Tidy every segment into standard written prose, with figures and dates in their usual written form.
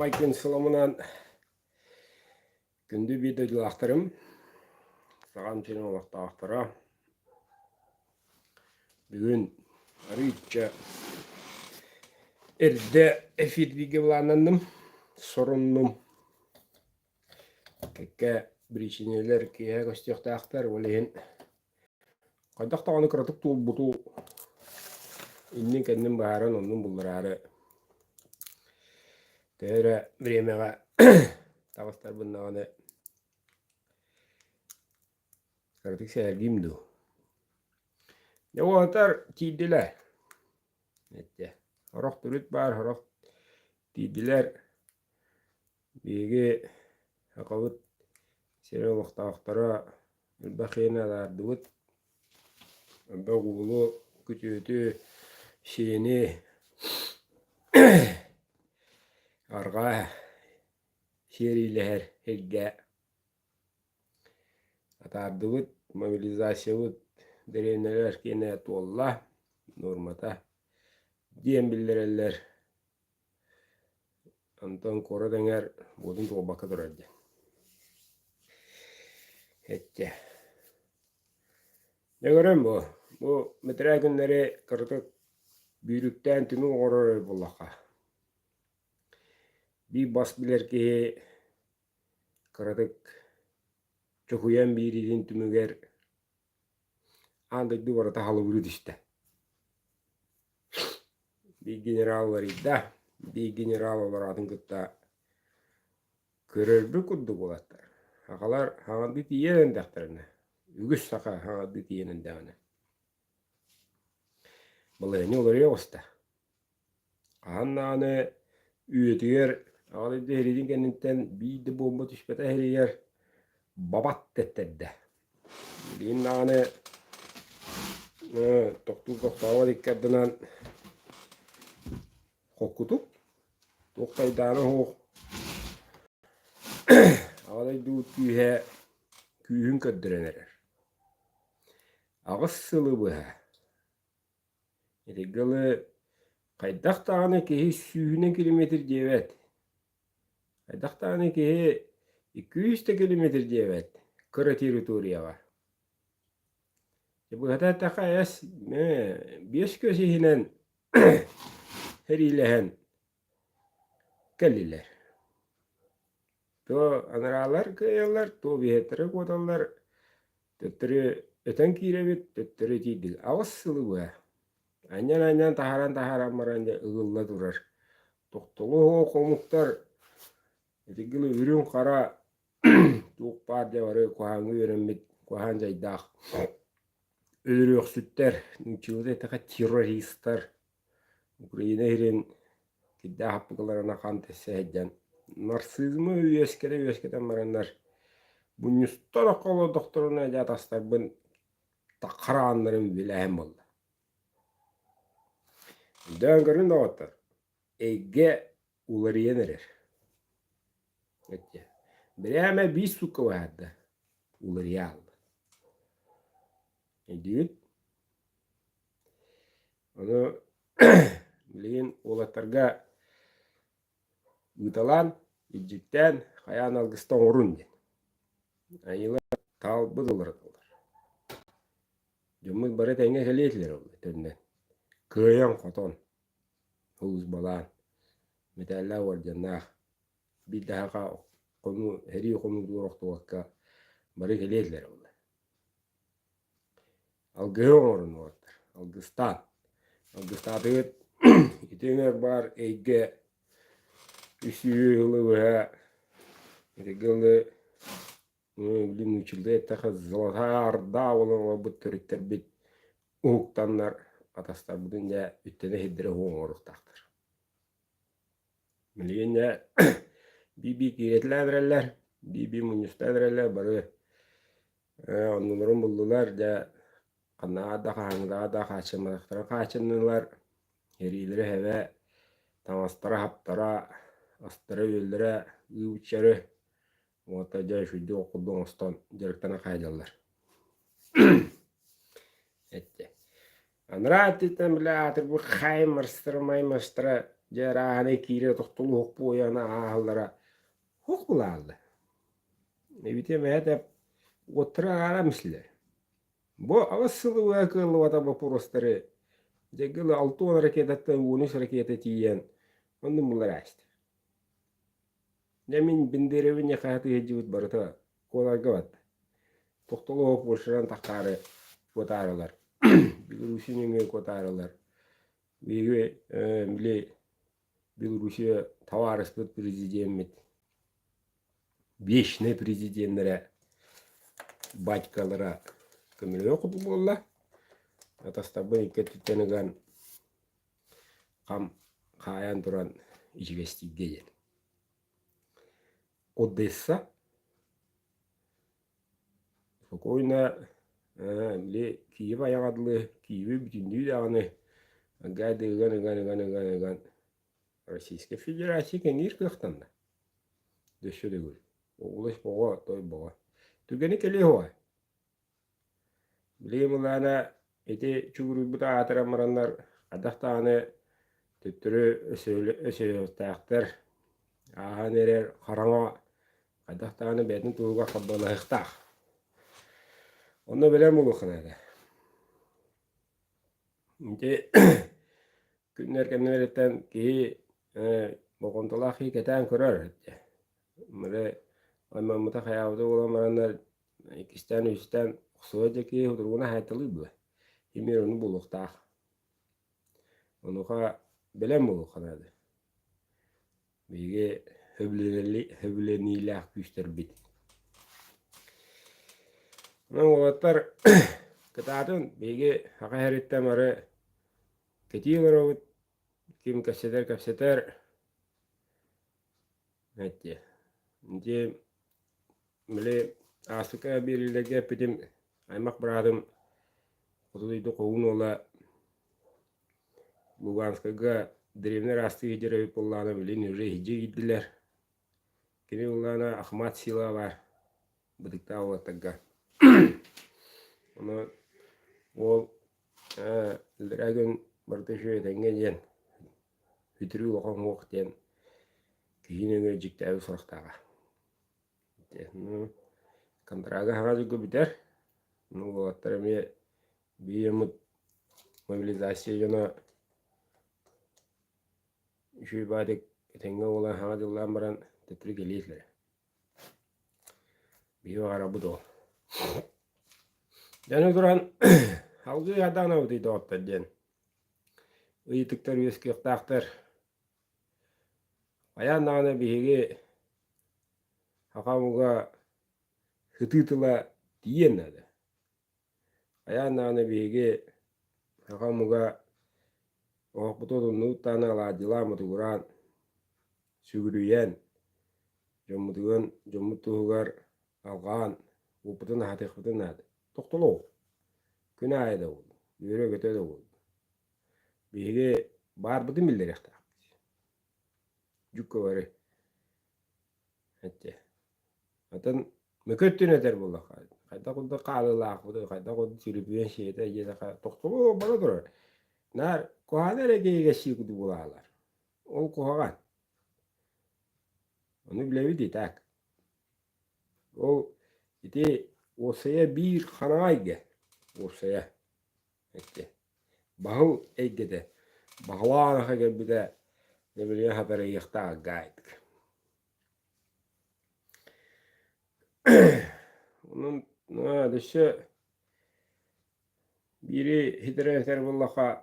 Күн сылымынан күндү биир дойдулаахтарым, Саҕам сирин олохтоохторо, бүгүн арыычча эрдэ эфирдииргэ былааннанным, соруннум. Кэккэ биричиинэлэр киэһэ көстүөхтээхтэр, ол иһин Хайдах даҕаны кыратык туолбуту иннин-кэннин быһааран оннун буллараары төһө эрэ бириэмэҕэ таҕыстарбын даҕаны кыратык сэһэргиим дуу. Дьэ уолаттар тиийдилэр. Эттэ. Сорох төрүт баар, сорох тиийдилэр. Биһиги Сахабыт сирин олохтоохторо элбэх иэни адаардыбыт, элбэх уолу, күтүөтү, сиэни арҕаа сиэриилэһэр сиргэ атаардыбыт, мобилизациябыт дэриэбинэлэр киэнэ туолла, нуормата диэн биллэрэллэр. Онтон куорат эҥээр буотун туолбакка турар диэн. Эттэ. Дьэ көрөн бу, бу мэтэрээ күннэри кыратык бүүрүктээн түмүк оҥорор эрэ буоллахха. Биир бас билэр киһи кыратык чокуйан биэриитин түмүгэр аан дойду барыта халыбырыы түстэ. Биир генерал уларыйда, биир генерал олороотун кытта көрөрбүт курдук уолаттар. Сахалар хаҥардыы тиийэн эндэхтэринэ, үгүс саха хаҥардыы тиийэн эндэҕинэ, балаһыанньа уларыйа оҕуста. Хаһан даҕаны үйэтигэр Аҕа дойду сэриитин кэнниттэн биир да буомба түспэтэх иһигэр бабат тэттэрдэ. Билигин даҕаны тохтуур тохтообот икки ардынан холкутук, туох да айдаана суох Аҕа дойдубут күүһэ күүһүн көрдөрөн эрэр. 8 сылы быһа Итиргэ дылы хайдах даҕаны киһи сүүһүнэн километр диэбэт, хайдах даҕаны киһи 200 да километр диэбэт кыра территорияҕа. Быһата эттэххэ эс 5 көс иһинэн сэриилэһэн кэллилэр. То анараалар кыайаллар, то биһиэттэрэ куоталлар, төттөрү өтөн киирэбит, төттөрү тиийдик. 8 сылы быһа анньан-анньан таһааран-таһааран баран дьэ ыгылла турар. Тохтоло суох омуктар итигили үрүҥ-хара туох баар дьэ бары куһааҥҥа үөрэммит куһаан дьайдаах өлөрүөхсүттэр, нууччалыы эттэххэ террористар Украина иһирин кирдээх аппыкаларына хаан тэссэ сылдьан нарцизмы үөскэтэ үөскэтэн бараннар мунньустан окко олордохторуна дьэ атастарбын харааннарын үбүлээһин буолла. Өйдөөн көрүн доҕоттор, эйгэ уларыйан эрэр. Бирээмэ биир суукка быһаарда, уларыйа хаалла. Өйдүүгүт? Ону билигин уолаттарга ыыталаан, илдьиттээн, хайаан алгыста оҥорун диэн. Айыылар таалбыт уларыталлар. Дьоммут бары тэҥҥэ кэлиэ этилэр ол төннөн. Кыайан-хотон, сулууспалаан, мэтээллээх уордьаннаах, биир да саха хонуу, сэрии хонуутугар охтубакка бары кэлиэ этилэр ол. Алгыһы оҥорун уолаттар, алгыстаан. Алгыстаатыгыт ити өҥөр баар эйгэ үс сылы быһа итигэ дылы били нууччалыы эттэххэ золотая орда буолан олорбут төрүттэрбит уһуктаннар атастарбытын дьэ үттэнэ сирдэрэ уһук оҥоруохтаахтар. Билигин дьэ биир-биир киирэтэлээн эрэллэр, биир-биир мунньустан эрэллэр бары оннуларын буллулар дьэ ханнаҕа да хаһааҥҥытааҕар да хааччымматахтара хааччыннылар, эриилэрэ эһэбэ, таҥастара-саптара, астара-үөллэрэ ыыбыччары уонна дьэ үчүгэйдик ох курдук оҥостон дьарыктана хаайдаллар. Эттэ. Анараа өттүттэн бile аатырбыт хаймарстара маймастара. Дьэ арааһынай киирэ тохтолуох буойана ааһаллара суох былаалла. Эбитэ мээтэ уоттара аара мислэр. Бу аҕыс сылы быһа кыаллыбата боппуруостары дьэ 60 ракетаттан 13 ракета тиийэн оннун булар ааста. Дьэ мин Бендеревин хаһыаты сылдьыбыт барыта куоларга барда. Тохтолоох Польшанан тахсаары куотаарылар. Белоруссия нөҥүө куотаарылар. Биһиги били Белоруссия табаарыспыт президеммит вечный президеннэрэ батькалара көмөлөөх курдук буолла. Атастарбын икки өттүттэн ыган хам хаайан туран ичигэстииргэ диэн. Одесса спокойно били Киев айаҕа дылы Киеви бүтүннүү даҕаны гады ыган ыган ыган ыган ыган Российскай Федерация кэҥиир кыахтанна. Өссө төгүл. Оҕулас боҕо, той боҕо. Түгэни кэлиэ уһуо. Билигин былаана ити чугуруйбут аатыран бараннар хайдах даҕаны төттөрү өсөһүөхтээхтэр. Ааһан эрэр хараҥа хайдах даҕаны бэйэтин туһугар харбалаһыахтаах. Онно бэлэм буолуохха наада. Ити күннэр кэннилэриттэн киһи болҕомтолоох киһи кэтээн көрөр. Мары аймаммыта хайаабыта буолан бараннар иккистээн үһүстээн охсуһа дьэ киһи утуругуна хаайталыыр дуо? Имиэр ону буолуохтаах. Онуоха бэлэм буолуохха наада. Биһиги сөбүлэниилээх күүстэрбит. Онон уолаттар кытаатын биһиги саха сириттэн бары кэтии олоробут. Ким кэпсэтэр кэпсэтэр. Эттиэ. Ити били ааспыкка биэриилэргэ эппитим аймах быраатым хоту дойду хоһуун уола Луганскайга древнэй ыраастыы сылдьар эбит буоллаҕына билигин уже иһирдьэ киирдилэр. Кини буоллаҕына Ахмат сила баар бытыктаах уолаттарга. Ону уол иллэрээ күн барыта үчүгэй этэҥҥэ диэн үтүрүү улахан уох диэн киһи нөҥүө дьиктээбит сурахтааҕа. Контрага хаҥас дьылга бүтэр. Ну уолаттар эмиэ биир дьоммут мобилизация дьоно үчүгэй баайдык этэҥҥэ буолан хаҥа дьыллаан баран төттөрү кэлиэ этилэрэ. Биһиги баҕарабыт ол. Дьону туран салгыы хайдаанабытый доҕоттор диэн ыйытыктар үөскүөхтээхтэр. Хайаан даҕаны биһиги саха омуга сытыы тыла тиийиэн наада. Хайаан даҕаны биһиги саха омуга оһохпутун утуннубут даҕаны алаадьылаан ботугураан, сүгүрүйэн, дьоммутугар дьоммут туһугар алҕаан, уоппутун аһатыахпытын наада. Тохтолоох. Күн аайы да буоллун, үөрэ-көтө да буоллун. Биһиги баарбытын биллэриэхтээхпит. Дьүккэ бары. Эттэ. Атын мөкү өттүн этэр буоллахха, хайдах курдук хаалыылаахпытый, хайдах курдук сүрүпүөн сиэтэ диэтэххэ, тохтобул бара турар. Наар куһаҕан эрэ киһигэ сии курдук буолаалар. Ол куһаҕан. Ону билэбит и так. Ол ити уопсайа биир хараҥа эйгэ. Уопсайа. Эттэ. Баһыл эйгэтэ. Баһылаан аха кэлбитэ дьэ хатарыйыахтаах гайдык. Онон өссө биири ситэрэн этэр буоллахха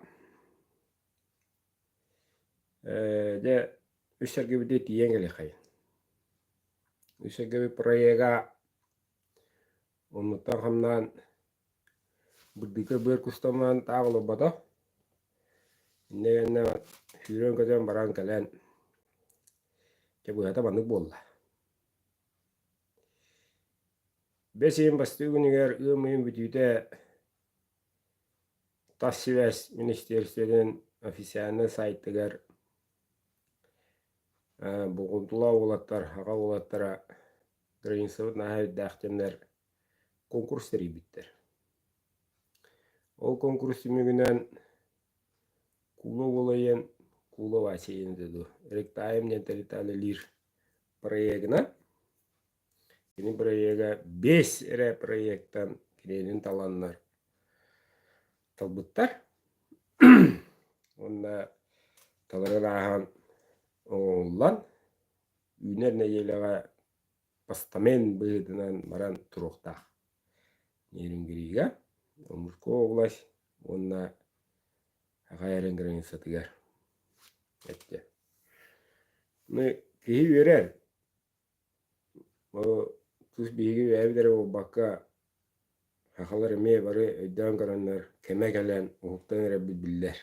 дьэ үс сэргэбитигэр тиийэн кэлиэххэйин. Үс сэргэбит проега оннуттан хамнаан Бырдыыка быар кустамаан таах олорбото, иннэ гэннэ сүүрэн-көтөн баран кэлэн, дьэ быһата маннык буолла. Бэс ыйын бастакы күнүгэр ыам ыйын бүтүүтэ тас сибээс министиэристибэтин официальнай сайтыгар Булгунтулаах уолаттар, аҕа уолаттара границабыт наһаа үрдээх диэннэр конкурс тэрийбиттэр. Ол конкурс түмүгүнэн Куула уола диэн Кула Вася диэн этэ дуу, Ректайм диэн тэрилтэ үлэлиир проегынан. Кини проега 5 эрэ проектан кинилин таланнар талбыттар. Уонна таларын ааһан оҥоһуллан, үүнэр нэдиэлэҕэ постамент быһыытынан баран туруохтаах. Нерюнгрига, Омурская область уонна Аҕай эрэн границатыгар эттэ. Ну, киһи үөрэр. Бу тус биһиги бэйэбит эрэ буолбакка, сахалар эмиэ бары өйдөөн көрөннөр, кэмэ кэлэн уһуктан эрэрбит биллэр.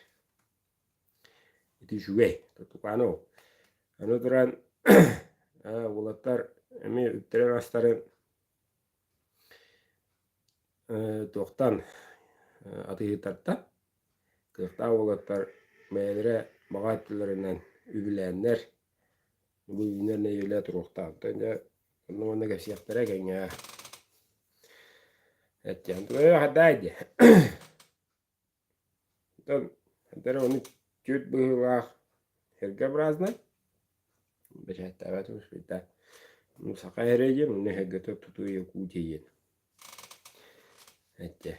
Ити үчүгэй, тутукааны ол. Аны туран, уолаттар эмиэ үптэрин-астарын туохтан атыыһыттартан кыахтаах уолаттар бэйэлэрэ баҕа өттүлэринэн үбүлээннэр бу үүнэр нэдиэлэ туруохтаахтар дьэ онно манна кэпсиэхтэрэ кэҥээ эттиэн хайдаай диэ Оттон эрэ ону түөрт быһыылаах сэргэ-образнай бэчээттээбэт успейдаан Саха эрэ диэн онно эһэргэтэ тутуу Якутия диэн эттэ.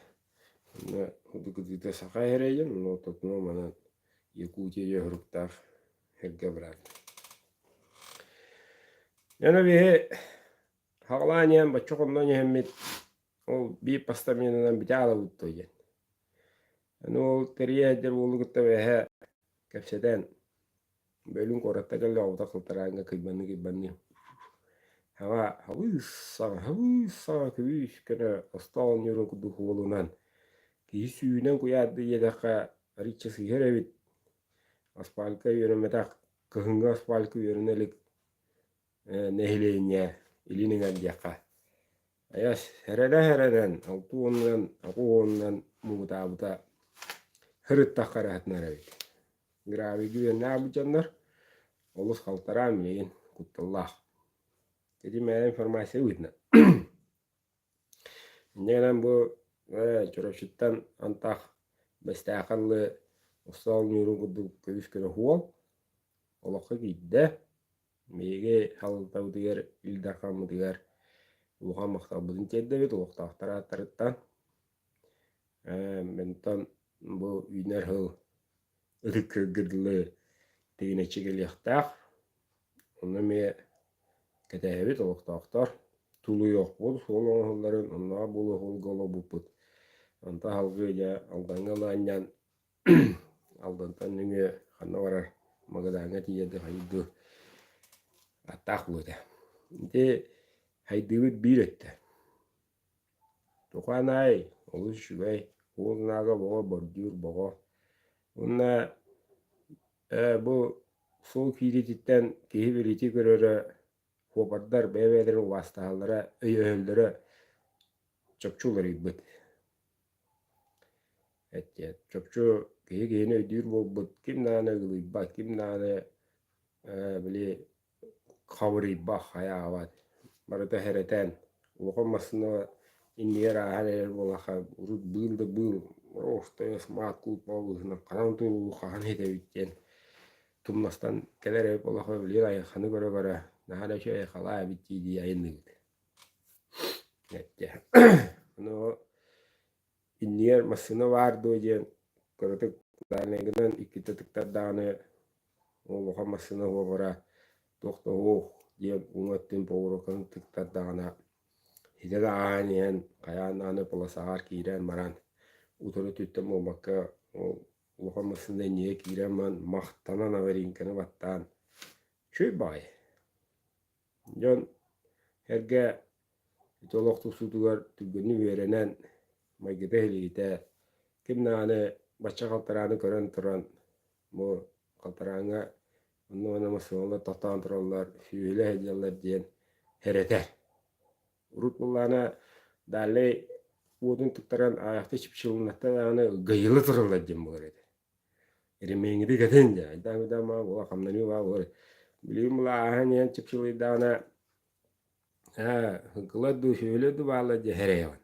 Онно кытыыта Саха эрэ диэн онно ортотунан манан Якутия диэн суруктаах сэргэ-образный. Дьоно биһи хаҕылаан иһэн бачча хоннон иһэммит ол биир постаменынан бүтэ аалабыт дуо диэн. Аны ол тэрийэ сылдьар уолу кытта бэйэһэ кэпсэтэн, бөлүүн куоратта кэллэ оҕото халтарааҥҥа кыйбаныы-кыйбаныы Хаҕа хабыыс саҕа хабыыс саҕа күбүүс гына остуол оонньуурун курдук уолунан киһи сүүнэн куйаарды диэтэххэ арыычча сыыһар эбит. Асфалька үөрэммэтэх кыһыҥҥы асфалька үөрэнэ илик нэһилиэнньэ илин эҥэр диэххэ Айас эрэнэ-эрэнэн 60-унан 80-унан муҥутаабыта сырыттахха эрэ сатанар эбит. Гравийга үөннээх дьоннор олус халтараан билигин кутталлаах. Ити мээнэ информация быһыытынан. Инньэ гынан бу Чурапчыттан антах Бэстээххэ дылы остуол ньуурун курдук көбүс-көнө суол олоххо киирдэ. Биһиги салалтабытыгар, Ил Дархаммытыгар улахан махталбытын тиэрдэбит олохтоохтор ааттарыттан. Онтон бу үүнэр сыл Ытык Күөлгэ дылы тигинэччи кэлиэхтээх. Онно эмиэ кэтэһэбит олохтоохтор. Тулуйуохпут, суол оҥоһулларын, оннооҕор буолуох уолга олорбуппут. Онтон салгыы дьэ Алдаҥҥа ылаанньан Алдантан нөҥүө ханна барар Магадаҥҥа тиийэ да хайдыы аттаах буолуо этэ. Ити хайдыыбыт биир өттө. Тукаанай олус үчүгэй, уол наага боҕо бордюр боҕо. Уонна бу суол киириититтэн киһи билити көрөрө, куопардар бэйэ-бэйэлэрин убаастаһаллара, өйөһөллөрө чопчу уларыйбыт. Эттиэ чопчу киһи киһини өйдүүр буолбут, ким даҕаны ыгылыйбат, ким даҕаны били хабырыйбат, хайаабат. Барыта сэрэтэн, улахан массыына иннигэр ааһан эрэр буоллахха, урут быыл да быыл, оҕустайас маат куут быһыынан ханан туруулуу хаһан иһитэбит диэн тумнастан кэлэр эбит буоллахха, билигин айылҕаны көрө-көрө наһаа да үчүгэй айылҕалаа эбит дии-дии айанныыбыт. Эттэ. Ону иннигэр массыына баар дуо диэн кыратык дальнайгынан иккитэ тыктардаҕына улахан массыына уобара туох да уох диэн уҥа өттүн поворотун тыктардаҕына ситэ да ааһан иһэн хайаан даҕаны полосаҕар киирэн баран утары өттүттэн буолбакка ол улахан массыына иннигэр киирэн баран махтанан аварийканы баттаан үчүгэй баҕайы Дьон эргэ ити олох тупсуутугар түргэнник үөрэнэн, майгыта-иһилиитэ, ким даҕаны бачча халтарааны көрөн туран, бу халтарааҥҥа онно-манна массыыналар тохтоон тураллар, сүөһүлэ сылдьаллар диэн сэрэтэр. Урут буоллаҕына дальнай уотун туттаран аҕыйахта чыпчылыннахта даҕаны ыгыйыла тураллар диэн буолар этэ. Ремеҥҥити кэтин дьэ, айдаан-уйдаан баа буола, хамнаныы баа буолар. Билигин була ааһан иһэн чыпчылыйдаҕына, ээ, һыҥкылар дуу, сүөһүлэр дуу бааллар дьэ сэрэйэҕин.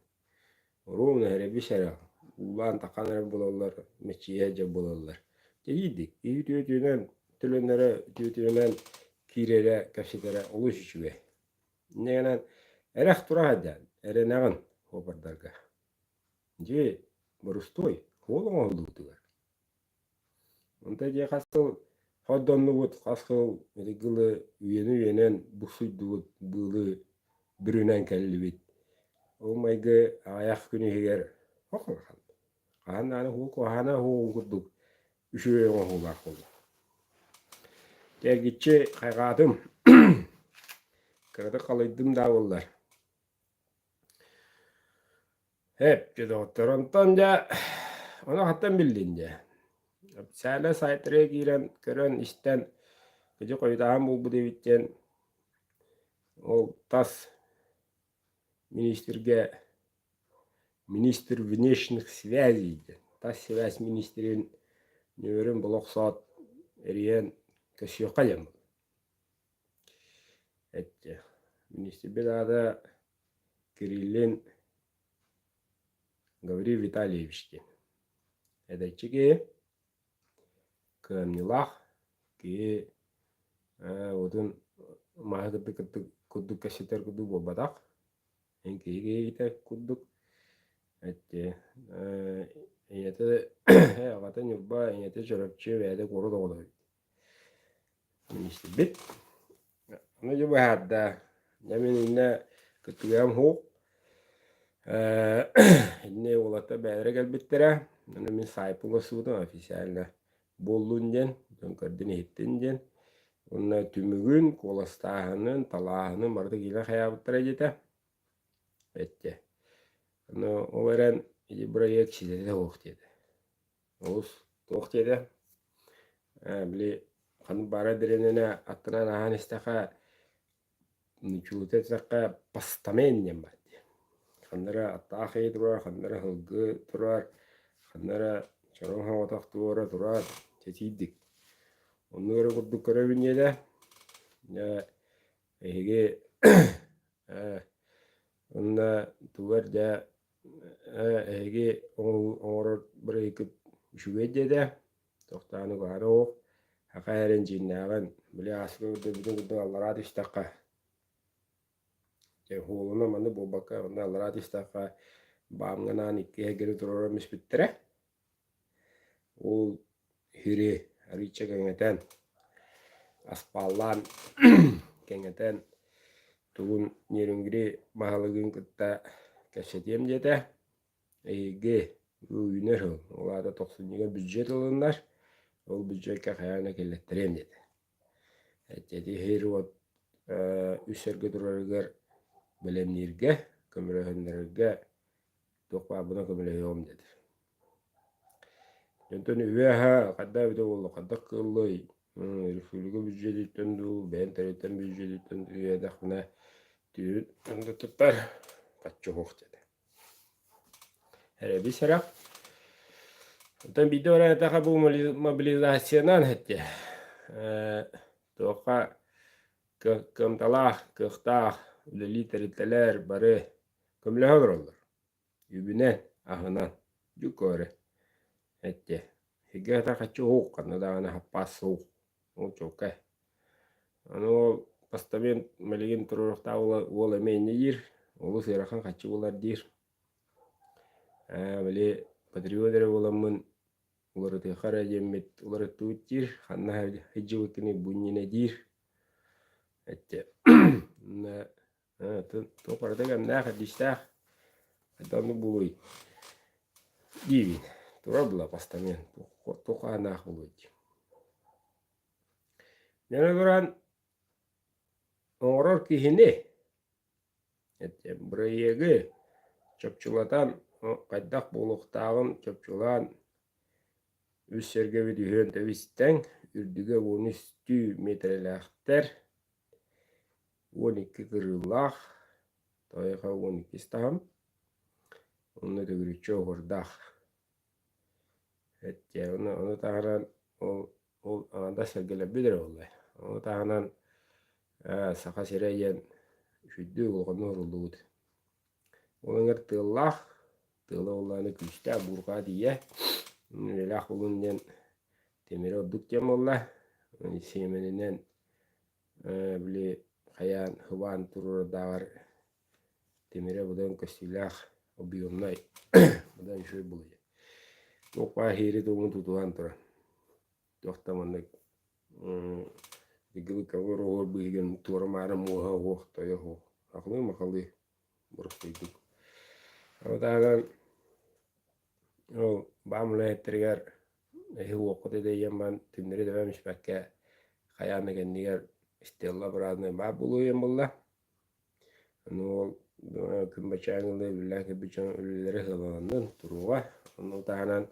Оруобуна сэрэйбит сэрэх, уулаан таххан эрэр буолаллар, мэччийэ сылдьар буолаллар. Дьэ иирдик, киһи үтүө үтүөнэн төлөнөрө үтүөтүнэн киирэрэ, кэпсэтэрэ олус үчүгэй. Инньэ гынан эрэх тура сылдьан эрэнэҕин суоппардарга. Дьиэ борустуой, суол оҥоһуллубутугар. Онто дьиэ хас сыл хордоннубут, хас сыл ити үйэни үйэнэн буксуйдубут, быылы бүрүнэн кэллибит. Ол майгы аҕыйах күн иһигэр ох улахан. Хаһан даҕаны куһаҕана уһугун курдук үчүгэй оҥоһуулаах буолла. Эргиччи хайҕаатым, кыратык халыйдым даа буоллар. Эп, дьэ доҕоттор, онтон дьэ ону хантан биллин дьэ? Официальнай сайтарга киирэн көрөн истэн кыдьы хойутааһын буолбут эбит диэн ол тас министргэ министр внешних связей диэн тас связь министрин нүөмэрин була охсоот эрийэн көрсүөххэ диэн эттэ. Министрбит аата Кириллин Гаврил Витальевич диэн. Эдэрчи киһи, кыамньылаах киһи уотун маһы кытта курдук кэпсэтэр курдук буолбатах. Эн киһи киһитэ курдук эттэ ийэтэ аҕата Ньурба, ийэтэ Чурапчы, бэйэтэ куорат оҕото эбит. Министрбит. Ону дьэ быһаарда. Дьэ мин иннэ кыттыгыам суох. Иннэ уолаттар бэйэлэрэ кэлбиттэрэ. Ону мин саайпын көрсүбүтүм официально буоллун диэн, дьон көрдүн-иһиттин диэн. Уонна түмүгүн, куоластааһынын, талааһынын барыта киирэн хайаабыттара диэтэ. Эттэ. Ону ол эрэн ити бырайыак ситэтэ суох диэтэ. Олус туох диэтэ? Били ханнык баара дэриэбинэни аттынан ааһан истэххэ Нуччалыыта эттэххэ постамент диэн баар дии. Ханна эрэ аттаах киһи турар, ханна эрэ сылгы турар, ханна эрэ чороҥ соҕотох туора турар, чэчиирдик. Оннук эрэ курдук көрөбүн диэтэ. Дьэ, эһиги ээ уонна тугу эрдэ ээ эһиги оҥорор бырайыаккыт үчүгэй диэтэ. Тохтоон угаары оһох, саха эрин дьиҥнээҕин, били ааспыт көрдөрбүтүн курдук аллараа түстэххэ, дьэ уһуолуна маннык буолбакка онно аллараа түстэххэ баамҥанаан икки эһэргэни туруоран испиттэрэ. Ол иһири арыычча кэҥэтэн, аспааллаан кэҥэтэн тугун Нерюнгри баһылыгын кытта кэпсэтиэм диэтэ. Эйиги үүнэр сыл, ол аата тохсунньуга бюджет ылыннар, ол бюджекка хайаан да киллэттэриэм диэтэ. Ити иһир-уот үс сэргэ турарыгар бэлэмнииргэ, көмөлөһүннэрэргэ туох баарбынан көмөлөһүөҕүм диэтэ. Онтон үбэ-аһа хайдах эбитэ буолла, хайдах кыаллыай, республика бюджетиттэн дуу, бэйэм тэрилтэм бюджетиттэн дуу диэтэхпинэ, түүн туттар хаччы суох диэтэ. Эрэби сэрэх. Оттон биирдэ баран эттэххэ бу мобилизациянан эттэ туохха кыамталаах, кыахтаах үлэлии тэрилтэлэр бары көмөлөһө олороллор. Үбүнэн, аһынан. Дьуккоре. Эттэ. Сиргэ хаччы уһук, ханна даҕаны хаппаас суох. Ол чуолкай. Аны ол постамент мэлигин туруоруохтаах уол эмиэ инньэ диир, олус ыарахан хаччы буолар диир. Ээ, били патриот эрэ буоламмын уларытыахха эрэ диэммит уларыттыбыт диир, ханна сылдьыбыккыный бу иннинэ диир. Эттэ туох барыта кэмнээх, эрдиистээх, хайдах оннук буолуой диибин. Турар була постамент, туох хааннаах буолуой дии. Дьоно туран оҥорор киһини бырайыагы чопчулатан хайдах буолуохтааҕын чопчулаан үс сэргэбит үһүөн тэбис-тэҥ, үрдүгэ 13 миэтэрэлээхтэр, 12 кырыылаах, тойоха 12 таһым, уонна төгүрүччү оһуордаах. Эттэ ону таһынан ол ол аҥаардас сэргэлэрбит эрэ буолла. Ону таһынан Саха сирэ диэн үчүгэйдик улаханнык уһуллубут. Ол эҥэр тыаллаах, тыала буоллаҕына күүстээх буурҕаа тиийэ. Үлэлээх буолун диэн тимири ордук диэн буолла. Сиэмэнинэн били хайаан хыбаан туруорардааҕар тимирэ быдан көстүүлээх объемнай быдан үчүгэй буолуо. Туох баар иһиири тугун тутуһан туран. Туох да маннык Дыгылыкабыр оһуор быыһыгар туора-маары муоһа оһуох, тойо оһуох. Ахлыы-махалыы боростуойдук. Ону таһынан ол баам үлэһиттэригэр эһи уоххут эдэйэн баран түҥнэри тэбэн испэккэ хайаан да кэннигэр стелла обратно баар буолуо буолла. Ону ол күн баччааҥҥы дылы үлэлээн кэлбит дьон үлэлэрэ сыаланан туруоҕа. Ону таһынан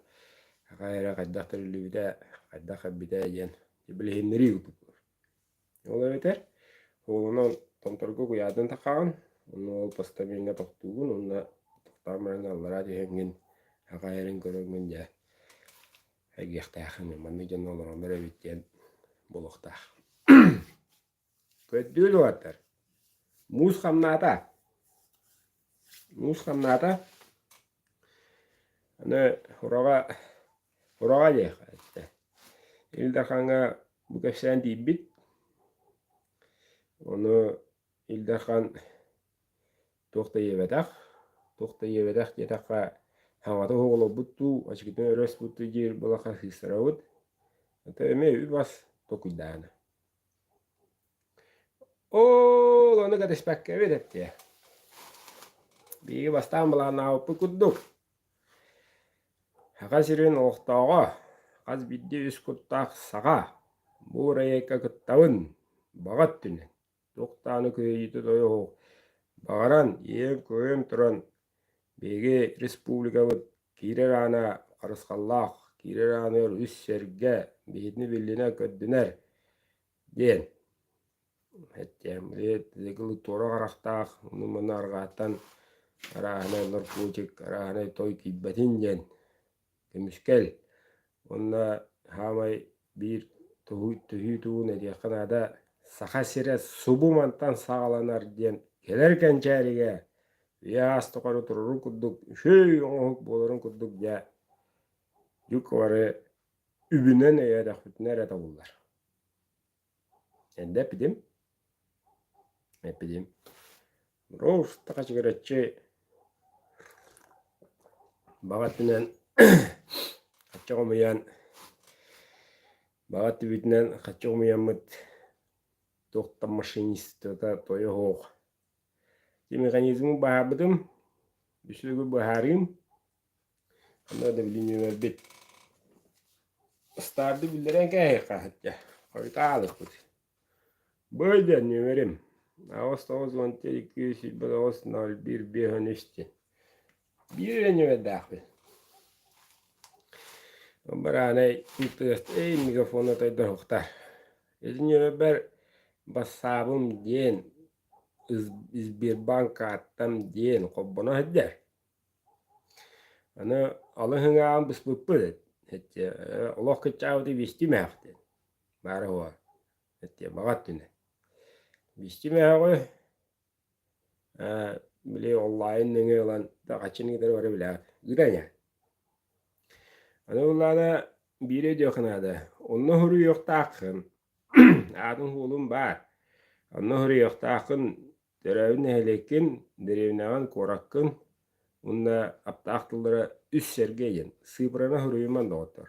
хайа эрэ хайдах тэриллибитэ, хайдах кэлбитэ диэн билиһиннэрии курдук буолар. Ол эбэтэр уолунан томторго куйаатын тахаҕын, онно ол постамеҥҥа тохтуугун уонна тохтоон баран аллараа түһэҥҥин аҕай эрин көрөҥҥүн дьэ эргиэхтээххин маннык дьон олороллор эбит диэн буолуохтаах. Көрдүүр уолаттар, муус хамнаата, муус хамнаата, аны ураҕа ураҕа диэххэ эттэ. Ил Дархаҥҥа бу кэпсээн тиийбит, ону Ил Дархан туох да диэбэтэх, туох да диэбэтэх диэтэххэ саҥата суох олорбут дуу, ачыкытын өрө ыспыт дуу диир буоллахха сыыстарабыт. Ата эмиэ үп-ас толкуйдаана. Ол ону кэтэспэккэбит эттиэ. Биһиги бастаан былааннаабыппыт курдук. Саха сирин олохтооҕо, хас биирдии үс куттаах саха бу бырайыакка кыттабын, баҕа өттүнэн, туох даҕаны күһэйиитэ тойо суох, баҕаран, иэйэн-көйөн туран биһиги республикабыт киирэр аана харысхаллаах, киирэр ааныгар үс сэргэ биһигини биллинэр-көрдүнэр диэн Эттиэм, били туора харахтаах, ону-маны арҕааттан арааһынай наркотик, арааһынай той киирбэтин диэн көмүскэл. Уонна саамай биир төһүү тугун этиэххэ наада, Саха сирэ субу мантан саҕаланар диэн кэлэр кэнчээригэ үйэ аас тухары турарын курдук үчүгэй оҥоһук буоларын курдук дьэ дьүк бары үбүнэн өйөөтөхпүтүнэ эрэ табыллар. Эрдэ эппитим, эппитим. Роуста хачыгыраччы баҕа өттүнэн хачча хомуйан, баҕа өттүбүтүнэн хачча хомуйаммыт туох да машинистата тойо суох. Ити механизмы быһаарбытым, үсүгү быһаарыым. Ханна да били нүөмэрбит Ыстаарды биллэрэн кээһиэххэ дьэ хойутаалыкпыт. Бу диэн нүөмэрим 8 9 12 29 01 53 диэн. Биир эрэ нүөмэрдээхпин. Бараанай тыас эй мегафона тойдоһуохтар. Ити нүөмэрбэр бассаабым диэн Сбербанк каартам диэн холбоно сылдьар. Аны алын ыҥааҕын быспыппыт эттэ олох кыччаабыты биэстии мээхтин баара уһуо эттэ баҕа өттүнэн. Биэстии мээҕи ээ били онлайн нөҥүө ылан хаччыны кытары бары билэҕит ыыта ини. Аны буоллаҕына биири өйдүөххэ наада онно суруйуохтааххын аатын-суолун баар онно суруйуохтааххын Төрөөбүт нэһилиэккин, дэриэбинэҕин, куораккын уонна аптаах тыллара үс сэргэ диэн сыыпыраны суруйуман доҕоттор.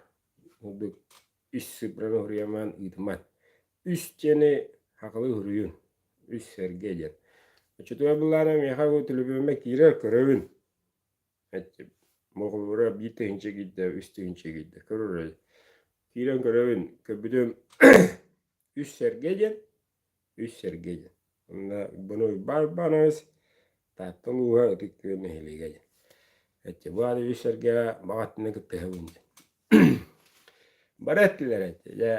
Курдук үс сыыпыраны суруйаман ыытыман. Үс диэни хахылыы суруйун. Үс сэргэ диэн. Оччотугар былаана миэхэ бу төлөпүөммэ киирэр көрөбүн. Моҕоллоро биир тыһыынча киирдэ, үс тыһыынча киирдэ. Көрөр Киирэн көрөбүн, көрбүтүм үс сэргэ диэн, үс сэргэ диэн. Онно Уйбан Уйбаан Уйбаанабыс Таатта улууһа Ытык Күөл нэһилиэгэ диэн. Эчи бу ааты үс сэргэҕэ баҕа өттүнэн кыттыһабын диэн. Бары эттилэр эти. Дьэ,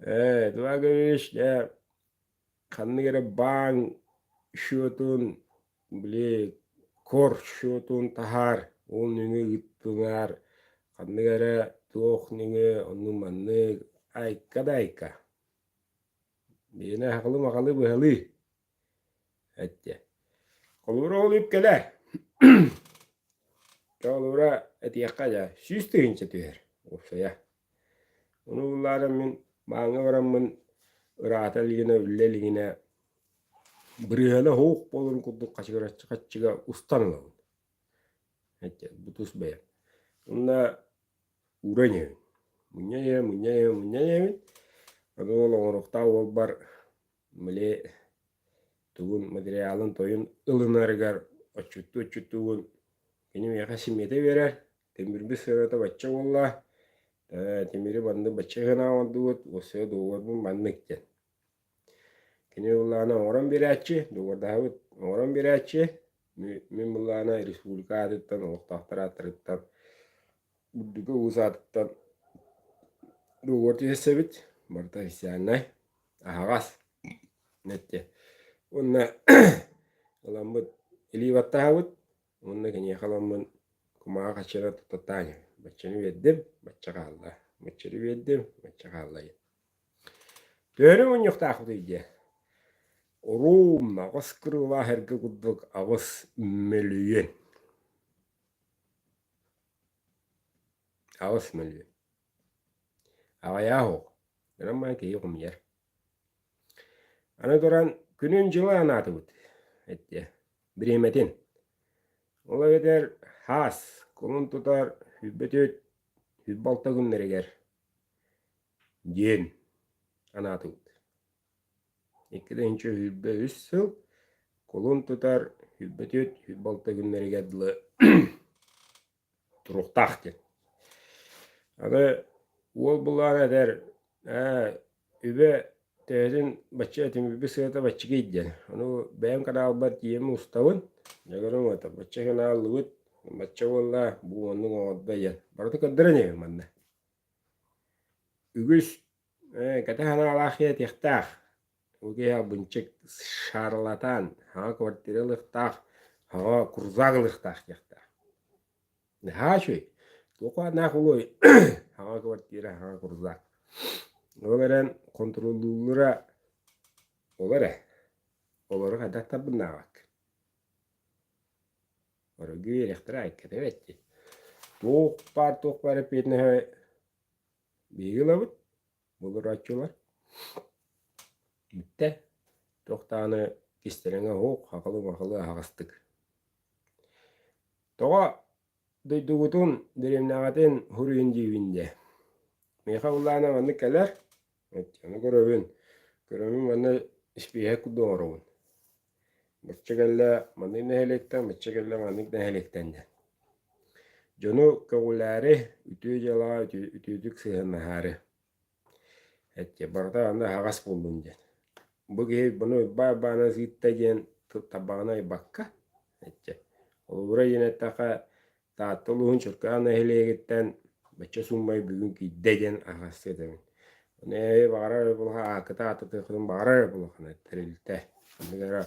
ээ, Эдуард Гаврильевич, дьэ, ханнык эрэ баан счетун, били, кор счетун таһаар, ол нөҥүө ыыттылар, ханнык эрэ туох нөҥүө оннук-маннык, айка да айка. Биһиэнэ аһаҕалыы-маҕалыы быһалыы эттэ. Холобура ол үп кэлэр. Холобура этиэххэ дьэ 100 тыһыынча түһэр уопсайа. Ону буллаары мин Бааҥҥа бараммын ыраата илигинэ, үллэ илигинэ бырыһыана суох буоларын курдук хачыгыраччы хаччыга устан ылабын. Бу тус бэйэм. Уонна ууран иһэбин. Мунньан иһэбин, мунньан иһэбин, мунньан иһэбин. Аны ол оҥоруохтаах уолбар били тугун материалын тойун ылынарыгар отчуттуу-отчуттуубун кини миэхэ симиэтэ биэрэр. Тимирбит сыаната бачча буолла, тимири маннык бачча гына оҥордубут, уопсайа договорбун маннык диэн. Кини былаана оҥорон биэрээччи, договордаһабыт оҥорон биэрээччи, мин былаана республика аатыттан, олохтоохтор ааттарыттан, үрдүкү улуус аатыттан договор түһэрсэбит, барыта официальнай, аһаҕас эттэ. Уонна ыламмыт илии баттаһабыт, уонна киниэхэ ыламмын кумааҕы хаччыра туттаттаан иһэбин. Баччаны биэрдим, бачча хаалла, баччаны биэрдим, бачча хаалла диэн. Төһөнү мунньуохтаахпытый диэ? Уруум аҕыс кырыылаах эргэ курдук 8 мөлүйүөн. 8 мөлүйүөн. Аҕыйаах оҕо. Гынан баран киһи хомуйар. Аны туран күнүн-дьылы анаатыбыт эттэ. Бириэмэтин. Ол эбэтэр хаас, кулун тутар, 24, 26 күннэригэр диэн анаатыбыт. 2023 сыл кулун тутар 24, 26 күннэригэр дылы туруохтаах диэн. Аны уол булаан этэр ээ үбэ төһөтүн бачча этим үбү сыата баччыгый диэн. Ону бэйэм каналбар тиийэн устабын. Дьэ это бачча каналлыбыт, бачча буолла, бу оннук оҥордо диэн. Барыта көрдөрөн иһэбин манна. Үгүс кэтэх санаалаах киһи этиэхтээх. Бу киһи албынчык шарлатан, саҥа квартира ылыахтаах, саҥа крузак ылыахтаах диэхтээх. Наһаа үчүгэй. Туох анаах буолуой саҥа квартира, саҥа крузак. Ол эрэн хонтуруоллууллара ол эрэ. Олору хайдах тарбыннаабакка. Оройго үөрэхтэрэ айката эбэт дии. Туох баар туох баар эппиэтинэһэ биһиги ылабыт, булурааччылар. Бүттэ. Туох даҕаны кистэлэҥэ суох, хахылы-махылы аһаҕастык. Тоҕо дойдугутун, дэриэбинэҕитин суруйун диибин диэ. Миэхэ былаана маннык кэлэр, ону көрөбүн. Көрөбүн манна испииһэк курдук оҥоробун. Бачча кэллэ маннык нэһилиэктэн, бачча кэллэ маннык нэһилиэктэн диэн. Дьону көҕүлээри, үтүө дьыалаҕа үтүөтүк сыһыаннаһаары. Эттэ барыта аны аһаҕас буоллун диэн. Бу киһи буну баай-баана сыытта диэн табаҕын айбакка, эттэ. Холобура диэн эттэххэ, Таатта улууһун Чөркөөх нэһилиэгиттэн бачча сууммай бүгүн киирдэ диэн аһаҕастык этэбин. Ону эһиги баҕарар эрэ буоллаха ааккыта ааттатыаххытын баҕарар эрэ буоллаххына тэрилтэ ханнык эрэ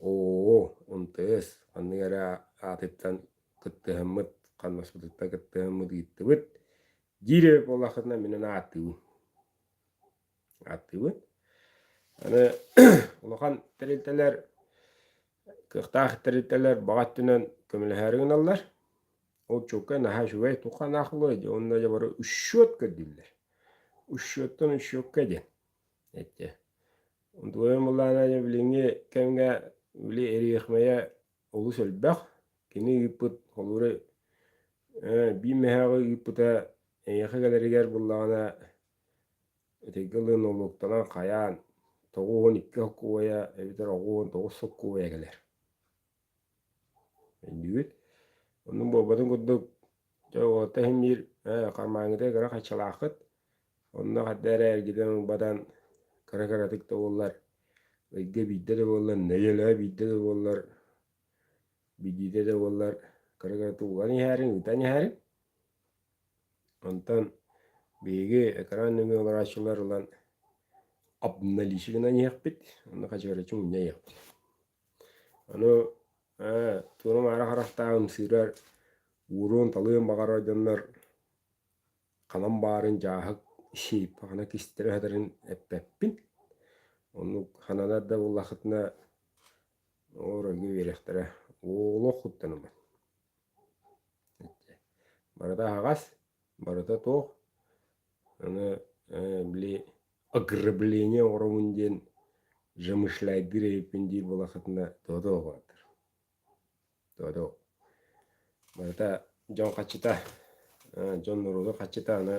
ООО, МТС ханнык эрэ аатыттан кыттыһаммыт, хамнаспытыттан кыттыһаммыт ыыттыбыт диир эбит буоллаххытына мин ону ааттыыбын. Ааттыыбын. Аны улахан тэрилтэлэр кыахтаах тэрилтэлэр баҕа өттүнэн көмөлөһөөрү гыналлар. Ол чуолкай наһаа үчүгэй тухханаах буолуо дии уонна дьэ бары учет көрдүүллэр. Учеттан учетка диэн эттэ. Онтуойум былаана дьэ билиҥҥи кэмҥэ били эриэхмэйэ олус элбэх. Кини ыыппыт холобура биир мөһөөҕү ыыппыта эйиэхэ кэлэригэр буллаҕына Итиргэ ылыы нолуоктанан хайаан 92 сокуойа эбэтэр 99 сокуойа кэлэр. Өйдүүгүт? Оннук буолбатын курдук, дьэ уолаттар иһин биир хармааҥҥытыгар кыра хаччалааххыт, онно хайда эрэ эргитэн ылбатан кыра-кыратык да буоллар, ыйга биирдэ да буоллар, нэдиэлэҕэ биирдэ да буоллар, биирдиитэ да буоллар кыра-кыратык уган иһээриҥ, ыытан иһээриҥ. Онтон биһиги экран нөҥүө олорооччулар ылан обналичи гынан иһиэхпит, онно хачыгыраччы мунньа иһиэхпит. Ону туора-маара харахтаах ымсыырар, ууруон-талыан баҕарар дьоннор ханан баарын дьааһык хана кистэрэ сытарын эппэппин. Оннук хананар да буоллаххытына оройго биэриэхтэрэ. Олох куттанабын. Барыта аһаҕас, барыта туох. Аны били ограбление оҥоробун диэн замышляйдыыр эбиппин диир буоллаххытына тоҕо оҕолоттор тоҕо барыта дьон хаччыта дьон норуотун хаччыта аны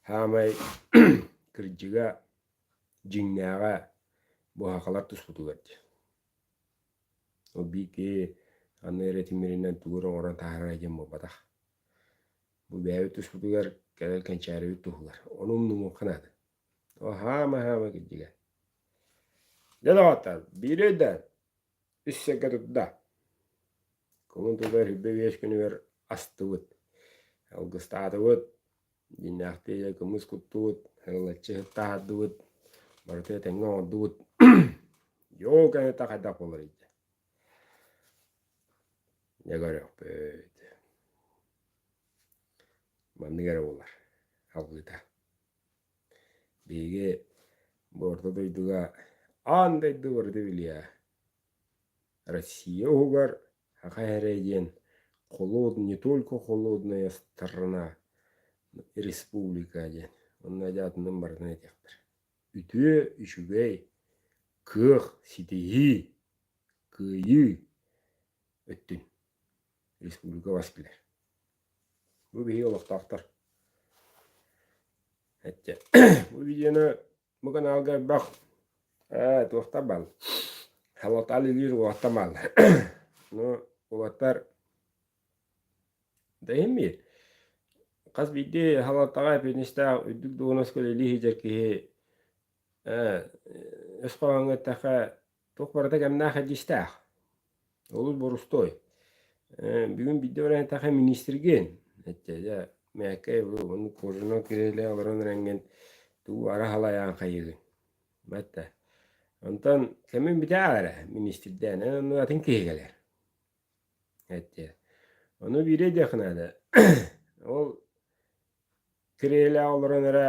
саамай кырдьыга дьиҥнээҕэ бу сахалар туспутугар дии Ол биир киһи аны эрэ тимиринэн тугу эрэ оҥорон таһаарара диэн буолбатах. Бу бэйэбит туспутугар кэлэр кэнчээрибит туһугар. Ону умнумуохха наада. О хаама-хаама кирдьигэ. Дьэ доҕоттор, биири өйдөөн, үс сиргэ тутта. Кулун тутар 25 күнүгэр астыбыт, алгыстаатыбыт, Дьиҥнээхтии кымыс куттубут, ырылаччы таһаардыбыт, барыта этэҥҥэ оҥордубут. Дьэ ол кэнниттэн хайдах буоларый дьэ? Дьэ көрүөхпүт. Маннык эрэ буолар алгыыта. Биһиги бу орто дойдуга аан дойду барыта билиэ. Россия уһугар Саха эрэ диэн холод не только холодная страна, республика диэн. Онно дьэ атынын барытын этиэхтэр. Үтүө, үчүгэй, кыах, ситиһии, кыайыы өттүн республика бас билэр. Бу биһиги олохтоохтор. Эттэ. Бу видеоны Бу каналга элбэх ээ туохтар баал халатаал илиир уолаттар бааллар. Ну уолаттар да иһин биир хас биирдии халатаҕа эппиэтинэстээх үрдүк дуоһунаска үлэлии сылдьар киһи ээ өс хоһооҥҥо эттэххэ туох барыта кэмнээх эрдьистээх. Олус борустуой. Ээ бүгүн биирдэ баран эттэххэ министргин эттэ дьэ мээккэй бу ону кожаной кириэлэ олорон эрэҥҥин тугу ара халайаан хайыыгын батта. Онтон кэмин бүтээ эрэ министрдээн эн онно атын киһи кэлэр эттэ. Ону биирэ диэх наада. Ол кириэлээх олорон эрэ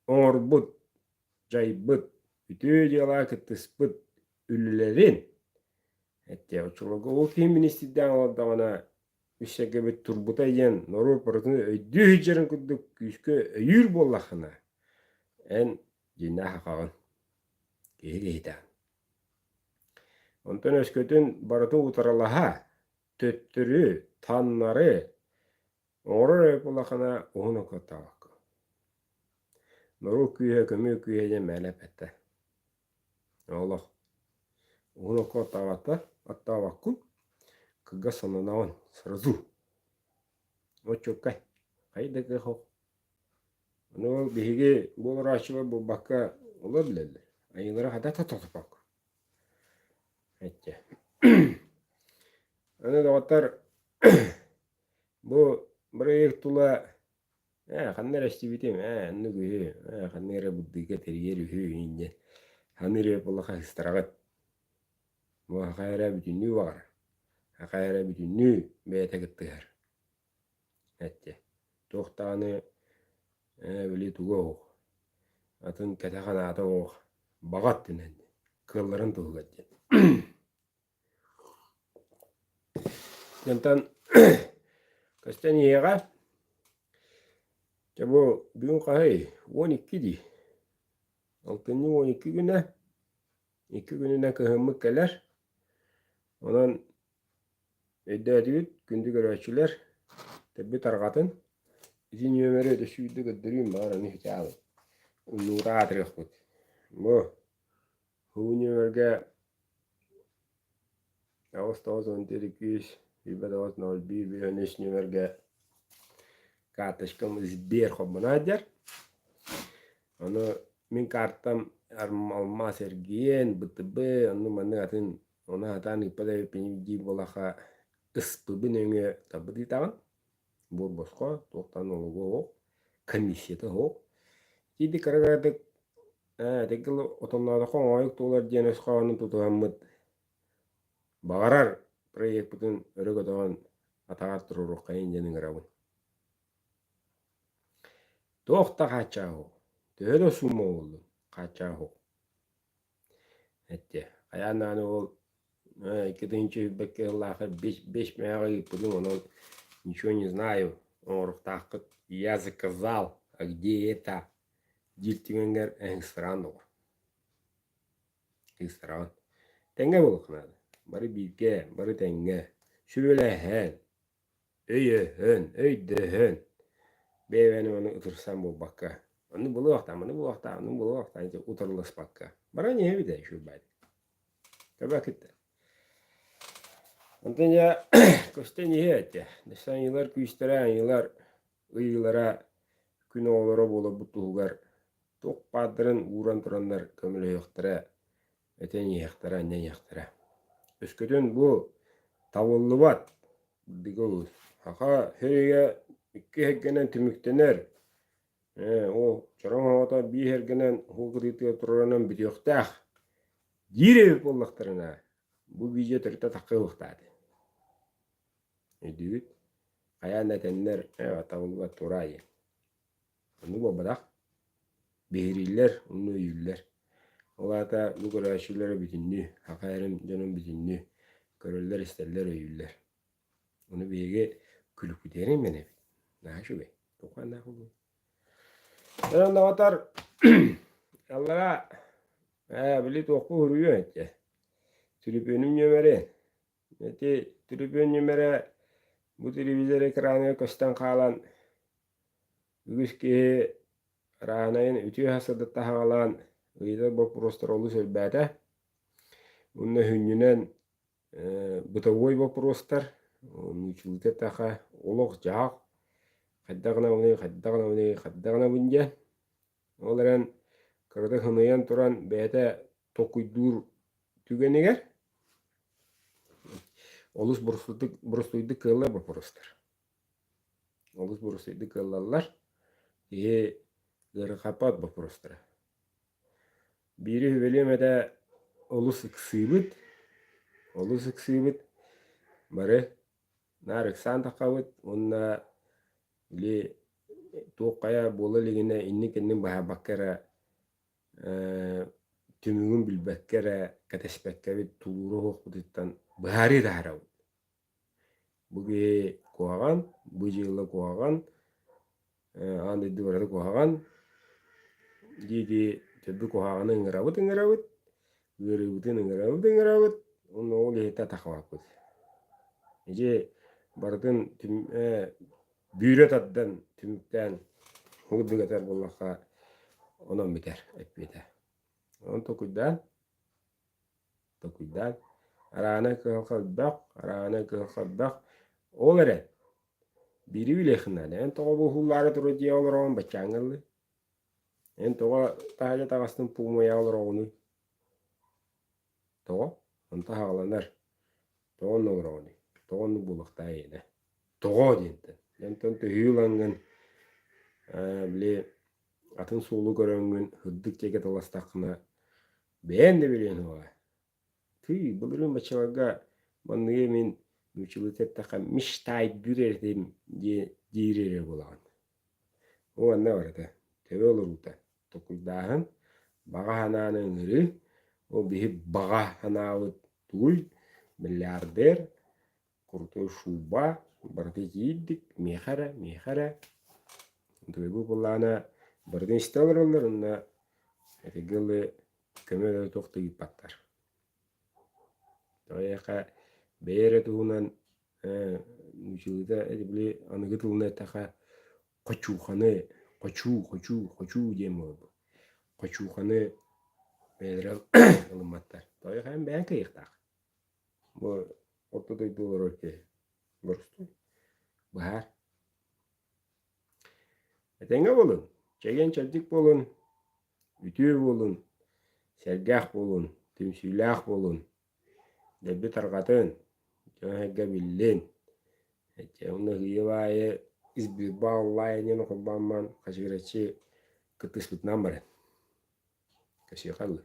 оҥорбут, дьайбыт, үтүө дьыалаҕа кыттыспыт үлэлэрин эттэ. Оччолорго ол киһи министрдээн олордоҕуна үс сэргэбит турбута диэн норуот барытын өйдүү сылдьарын курдук күүскэ өйүүр буоллаххына, эн дьиҥнээх сахаҕын, киһи киһитэ. Онтон өскөтүн барытын утарылаһа, төттөрү, таннары оҥорор эбит буоллаххына, уһун окуоттаабаккын. Норуот күүһэ, көмүөл күүһэ диэн мээнэ эппэттэр. Олох уһун окко оттооботтор, оттообоккун, кылгас сонноноҕун сразу. Оччуоккай, хайа да кыах суох. Ону ол биһиги бу олорооччулар буолбакка олор билэллэр. Айыылара хайдах да тохтоппокко. Эттэ. Аны доҕоттор бу бырайыак тула Ээ, ханна эрэ истибитим, ээ, оннук үһү, ээ, ханна эрэ бырдыыка тэрийэр үһү инньэ саныыр эбит буоллахха сыстараҕыт. Бу саха эрэ бүтүннүү баҕарар, саха эрэ бүтүннүү бэйэтэ кыттыһар. Эттэ. Туох даҕаны ээ, били туга суох, атын кэтэх санаата суох, баҕа өттүнэн кыалларын туһугар диэн. Онтон көстөн иһиэҕэ. Дьэ бу бүгүн хаһый? 12 дии. Алтынньы 12 күнэ. Икки күнүнэн кыһыммыт кэлэр. Онон өйдөөтүгүт, күндү көрөөччүлэр, төрбүт арҕатын. Ити нүөмэри өтө сүүрдэ көрдөрүүм баҕар ону һитэ Уннуура аатырыахпыт. Бу Бу нүөмэргэ 8 9 12 29 01 53 нүөмэргэ карточкам Сбер холбоно сылдьар. Ону мин картам алмаас эргиэн, БТБ, онну маннык атын ону сатаан ыыппат эбиппин диир буоллахха СПБ нөҥүө талбыт ыытаҕын. Буор босхо, туохтан налога суох, комиссията суох. Итинник кыра-кыратык Ээ, итинник отонноотоххо оҥоойук туолар диэн өс хоһоонун тутуһаммыт, баҕарар проекпытын өрө көтөҕөн атаҕар туруоруоххайын диэн ыҥырабын. Туох да хааччаҕа суох, төһө да суума буоллун, хааччаҕа суох. Эттэ, хайаан даҕаны ол 2021 сыллаахха бэс мэҕэ ыыппытым, онон ничего не знаю, оҥоруохтааххыт. Я заказал, а где это? Диир түгэҥҥэр эһиҥстараан доҕор. Ыыстараҕын. Тэҥҥэ буолуохха наада. Бары бииргэ, бары тэҥҥэ, сүбэлэһэн, өйөһөн, өйдөһөн, бэйэ-бэйэни маны утарсан буолбакка, оннук буолуохтаах, маннык буолуохтаах, оннук буолуохтаах диэн утарыласпакка. Баран иһэбит ээ үчүгэй Көбөкүттэр. Онтон дьэ көстөн иһиэ этэ. Өссө айыылар күүстэрэ, айыылар ыйыылара күн оҕолоро буоларбыт туһугар туох баардарын ууран тураннар көмөлөһүөхтэрэ, этэн иһиэхтэрэ, анньан иһиэхтэрэ. Өскөтүн бу табыллыбат дыгыл саха сиригэ икки эһэргэнэн түмүктэнэр, ол чороҥ оҕото биир эһэргэнэн уһул кытыытыгар туруорунан бүтүөхтээх диир эбит буоллахтарына, бу видео төрүтэ таххыахтаах этэ. Өйдүүгүт? Хайаан да этэннэр табыллыбат тура диэн. Оннук буолбатах. Биһирииллэр, онно өйүүллэр. Ол аата бу көрөөччүлэрэ бүтүннүү, саха эрин дьонун бүтүннүү көрөллөр-истэллэр, өйүүллэр. Ону биһиги күлүкпүтүгэр имнэнэбит. Наһаа үчүгэй. Туоххааннаах буолуой? Онон доҕоттор, аллара ээ, били туохпу суруйуо этэ. Түлүпүөнүм нүөмэрин. Ити түлүпүөн нүөмэрэ бу телевизор экраныгар көстөн хаалан Үгүс киһи ырааһынайын үтүө сырдыкта хаҥалаан ыйытар боппуруостара олус элбээтэ. Уонна сүнньүнэн бытовой боппуруостар, нууччалыыта эттэххэ, олох-дьаһах хайдах гынабыный, хайдах гынабыный, хайдах гынабын диэн. Ол эрэн кыратык сыныйан туран бэйэтэ толкуйдуур түгэнигэр олус боростуойдук кыаллар боппуруостар. Олус боростуойдук кыаллаллар. Киһи ыарырҕаппат боппуруостара. Биири сүбэлиэм этэ олус ыксыыбыт, олус ыксыыбыт. Бары наар ыксаан таххабыт уонна били туох хайа буола илигинэ иннин-кэннин быһаарбакка эрэ түмүгүн билбэккэ эрэ кэтэспэккэбит тулуура суохпутуттан быһаарыы таһаарабыт. Бу киһи куһаҕан, бу дьыала куһаҕан, аан дойду барыта куһаҕан дии-дии төрдү куһаҕаны ыҥырабыт ыҥырабыт, ыарыыбытын ыҥырабыт ыҥырабыт уонна ол иһиттэ тахабаппыт. Ити барытын бүүрэ тардан түмүктээн курдук этэр буоллахха онон бүтэр эппиэтэ. Онон толкуйдаан толкуйдаан араана кыһалҕа элбэх, араана кыһалҕа элбэх. Ол эрэн биири билиэххин наада. Эн тоҕо бу уһуулаары турар дьиэҕэ олороҕун баччааҥҥа ыллый? Эн тоҕо таһырдьа таҕастын пуумайаҕа олороҕунуй? Тоҕо? Онто аһаҕаланар. Тоҕо онно олороҕунуй? Тоҕо оннук буолуохтаах эйиэнэ? Тоҕо диэнтэн. Онтон төһүү ылаҥҥын били атын суолу көрөҥҥүн сырдык дьиэгэ таластаххына Бэйэҥ да билиэҥ суоҕа. Тыый, былырыын баччаларга манныгы мин нууччалыыта эттэххэ мечтайдыыр этим диир эрэ буолаҕын. Ол манна барыта төбө олоруута, толкуйдааһын, баҕа санааны ыҥырыы, ол биһи баҕа санаабыт тугуй, миллиардер, крутой шуба, барыта итиирдик, миэхэ эрэ, миэхэ эрэ. Дойду былаана барытын истэ олороллор уонна этиги ылы көмө да туох да ыыппаттар. Тоҕо эйиэхэ бэйэ эрэ туһунан нууччалыыта били аныгы тылынан эттэххэ хочууханы хочуу хочуу хочуу диэн буолбут. Хочууханы бэйэлэрэ ылымматтар. Тоҕо эйиэхэ эн бэйэҥ кыайыахтаах. Бу орто дойду олорор киһи боростуой быһаар. Этэҥҥэ буолун, чэгиэн-чэбдик буолун, үтүө буолун, сэргэх буолун, түмсүүлээх буолун, дэлби тарҕатын, дьон-сэргэ биллин. Уонна ыһыйыы аайы избирба онлайн диэн холбооммон хачыгыраччы кыттыспытынан баран. Көсүөхэ дылы.